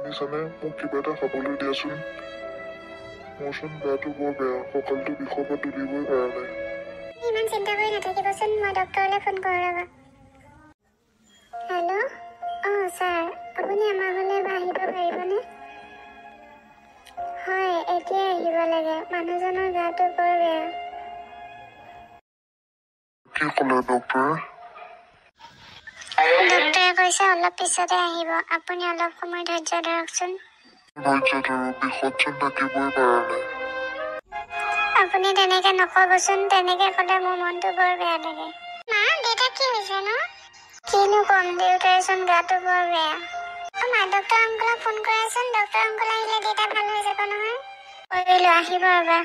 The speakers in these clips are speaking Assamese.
শুনিছানে, মোক কিবা এটা খাবলৈ দিয়াচোন। মোৰচোন গাটো বৰ বেয়া, কঁকালটো বিষৰ পৰা তুলিবই পৰা নাই। ইমান চিন্তা কৰি নাথাকিবচোন, মই ডক্তৰলৈ ফোন কৰোঁ ৰ'বা। হেল্ল', অঁ ছাৰ, আপুনি আমাৰ ঘৰলৈ এবাৰ আহিব পাৰিবনে? হয়, এতিয়াই আহিব লাগে, মানুহজনৰ গাটো বৰ বেয়া। কি ক'লে ডক্তৰে? ডক্তৰে কৈছে অলপ পিছতে আহিব, আপুনি অলপ সময় ধৈৰ্য ধৰকচোন। ধৈৰ্য ধৰো, বিষতচোন থাকিবই পৰা নাই। আপুনি তেনেকে নক'বচোন, তেনেকে ক'লে মোৰ মনটো বৰ বেয়া লাগে। মা, দেউতা কি হৈছে নো? কিনো ক'ম, দেউতাৰচোন গাটো বৰ বেয়া। অ মা, ডক্তৰ আংকুলক ফোন কৰাচোন, ডক্তৰ আংকুল আহিলে দেউতা ভাল হৈ যাব নহয়। কৰিলো, আহিব ৰ'বা।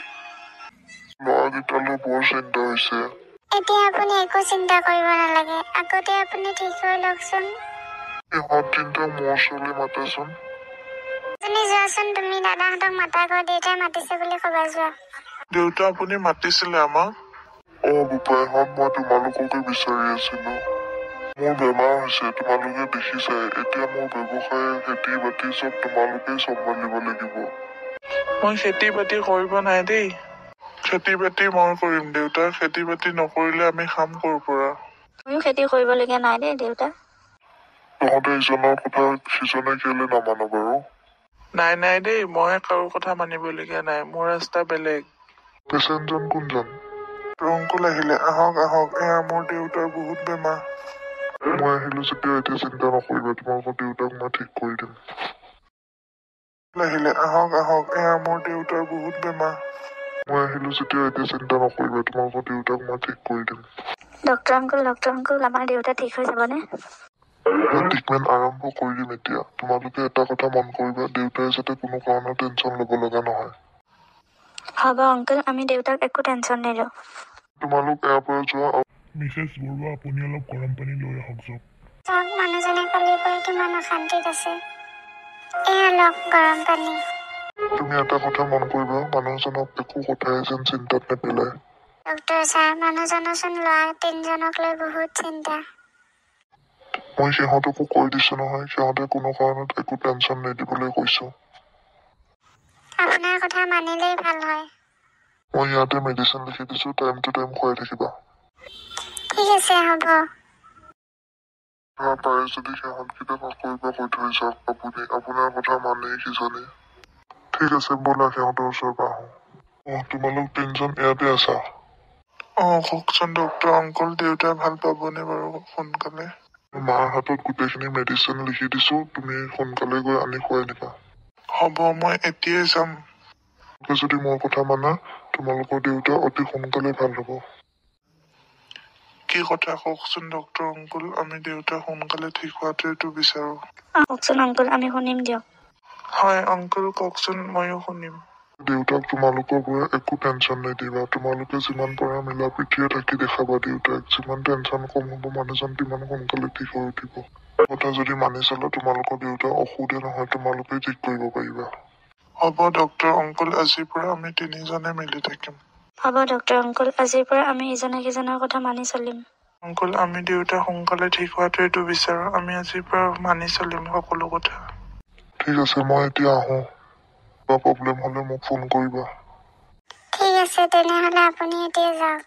ল'ৰাকেইটালৈ বৰ চিন্তা হৈছে। এতিয়া আপুনি একো চিন্তা কৰিব নালাগে, আগতে আপুনি ঠিক হৈ লওকচোন। ইহঁত তিনিটাক মোৰ ওচৰলৈ মাতাচোন। তুমি যোৱাচোন, তুমি দাদাহঁতক মাতাগৈ, দেউতাই মাতিছে বুলি ক'বা যোৱা। দেউতা, আপুনি মাতিছিলে আমাক? অ বোপাইহঁত, মই তোমালোককে বিচাৰি আছিলো। মোৰ বেমাৰ হৈছে, তোমালোকে দেখিছাই। এতিয়া মোৰ ব্যৱসায়, খেতি বাতি চব তোমালোকেই চম্ভালিব লাগিব। মই খেতি বাতি কৰিব নাই দেই। খেতি বাতি মই কৰিম দেউতা, খেতি বাতি নকৰিলে আমি খাম ক'ৰ পৰা? ময়ো খেতি কৰিবলগীয়া নাই দেই দেউতা। তহঁতে ইজনৰ কথা সিজনে কেলে নামান বাৰু? নাই নাই দেই, মই কাৰো কথা মানিবলগীয়া নাই, মোৰ ৰাস্তা বেলেগ। পেচেণ্টজন কোনজন? অংকুল আহিলে, আহক আহক, এয়া মোৰ দেউতাৰ বহুত বেমাৰ। মই আহিলো যেতিয়া এতিয়া চিন্তা নকৰিবা, তোমালোকৰ দেউতাক মই ঠিক কৰি দিম। আহিলে, আহক আহক, এয়া মোৰ দেউতাৰ বহুত বেমাৰ। মই আহিলো যেতিয়া এতিয়া চিন্তা নকৰিবা, তোমালোকৰ দেউতাক মই ঠিক কৰি দিম। ডক্তৰ আংকুল, ডক্তৰ আংকুল, আমাৰ দেউতা ঠিক হৈ যাবনে? মই ট্ৰিটমেণ্ট আৰম্ভ কৰি দিম এতিয়া। তোমালোকে এটা কথা মন কৰিবা, দেউতাই যাতে কোনো কাৰণত টেনচন ল'ব লগা নহয়। হ'ব আংকুল, আমি দেউতাক একো টেনচন নিদিওঁ। তোমালোক ইয়াৰ পৰা যোৱা। মিছেছ বৰুৱা, আপুনি অলপ গৰম পানী লৈ আহক যাওক। চাওক, মানুহজনে কালিৰ পৰা কিমান অশান্তিত আছে। এয়া লওক গৰম পানী। তুমি এটা কথা মন কৰিবা, মানুহজনক একো কথাই যেন চিন্তাত নেপেলায়। ডক্তৰ ছাৰ, মানুহজনৰচোন ল'ৰা তিনিজনক লৈ বহুত চিন্তা। মই সিহঁতকো কৈ দিছো নহয়, সিহঁতে কোনো কাৰণত একো টেনচন নিদিবলৈ কৈছো। আপোনাৰ কথা মানিলেই ভাল হয়। মই ইয়াতে মেডিচিন লিখি দিছো, টাইম টু টাইম খুৱাই থাকিবা। ঠিক আছে, হ'ব। পাৰে যদি সিহঁতকেইটাক আকৌ এবাৰ কৈ থৈ যাওক আপুনি, আপোনাৰ কথা মানেই কিজানি। ঠিক আছে, ব'লা সিহঁতৰ ওচৰৰ পৰা আহোঁ। অ, তোমালোক তিনিজন ইয়াতে আছা? অ কওকচোন ডক্তৰ আংকুল, দেউতাই ভাল পাবনে বাৰু সোনকালে? মাৰ হাতত গোটেইখিনি মেডিচিন লিখি দিছো, তুমি সোনকালে গৈ আনি খুৱাই দিবা। হ'ব, মই এতিয়াই যাম। যদি মোৰ কথা মানা, তোমালোকৰ দেউতা অতি সোনকালে ভাল হ'ব। কি কথা কওকচোন ডক্তৰ আংকুল, আমি দেউতা সোনকালে ঠিক হোৱাটোৱেতো বিচাৰো। কওকচোন আংকুল, আমি শুনিম দিয়ক। হয় আংকুল, কওকচোন, ময়ো শুনিম। দেউতাক তোমালোকৰ পৰা একো টেনচন নিদিবা, তোমালোকে যিমান পাৰা মিলা প্ৰীতিৰে থাকি দেখাবা দেউতাক। যিমান টেনচন কম হ'ব, মানুহজন তিমান সোনকালে ঠিক হৈ উঠিব। কথা যদি মানি চলা, তোমালোকৰ দেউতা ঔষধে নহয়, তোমালোকেই ঠিক কৰিব পাৰিবা। হ'ব ডক্তৰ আংকুল, আজিৰ পৰা আমি তিনিজনে মিলি থাকিম। হ'ব ডক্তৰ আংকুল, আজিৰ পৰা আমি ইজনে সিজনৰ কথা মানি চলিম। আংকুল, আমি দেউতা সোনকালে ঠিক হোৱাটোৱেতো বিচাৰো, আমি আজিৰ পৰা মানি চলিম সকলো কথা। ঠিক আছে, মই এতিয়া আহোঁ। কিবা প্ৰব্লেম হ'লে মোক ফোন কৰিবা। ঠিক আছে, তেনেহ'লে আপুনি এতিয়া যাওক।